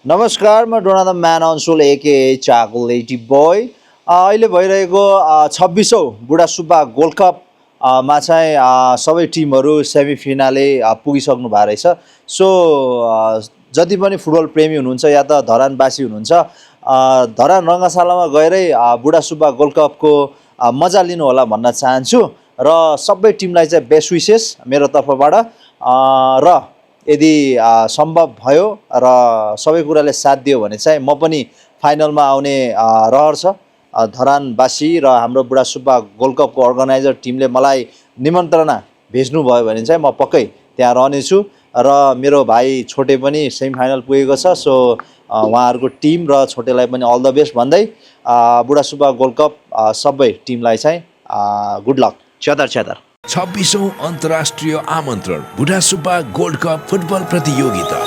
नमस्कार, म डोना the man अन्सोल A K चाको लेटी बोय। अहिले भइरहेको 26औं बुढा सुब्बा गोल्ड कप मा चाहिँ सबै टिमहरू सेमी फिनाले पुगिसक्नु भएको रहेछ। सो जति पनि फुटबल प्रेमी हुनुहुन्छ या त धरानवासी हुनुहुन्छ, धरान रङ्गशालामा गएरै बुढा सुब्बा गोल्ड कपको मजा लिनु होला भन्न चाहन्छु र सबै टिमलाई चाहिँ बेस्ट विसेस मेरो तर्फबाट। र यदि सम्भव भयो र सबै कुराले साथ दियो भने चाहिँ म पनि फाइनलमा आउने रहर छ। धरानवासी र हाम्रो बुढा सुब्बा गोल्ड कपको अर्गनाइजर टिमले मलाई निमन्त्रणा भेज्नुभयो भने चाहिँ म पक्कै त्यहाँ रहनेछु र मेरो भाइ छोटे पनि सेमी फाइनल पुगेको छ। सो उहाँहरूको टिम र छोटेलाई पनि अल द बेस्ट भन्दै बुढा सुब्बा गोल्ड कप सबै टिमलाई चाहिँ गुड लक। च्यातर च्यातर। 26औं अन्तर्राष्ट्रिय आमन्त्रण बुढा सुब्बा गोल्ड कप फुटबल प्रतियोगिता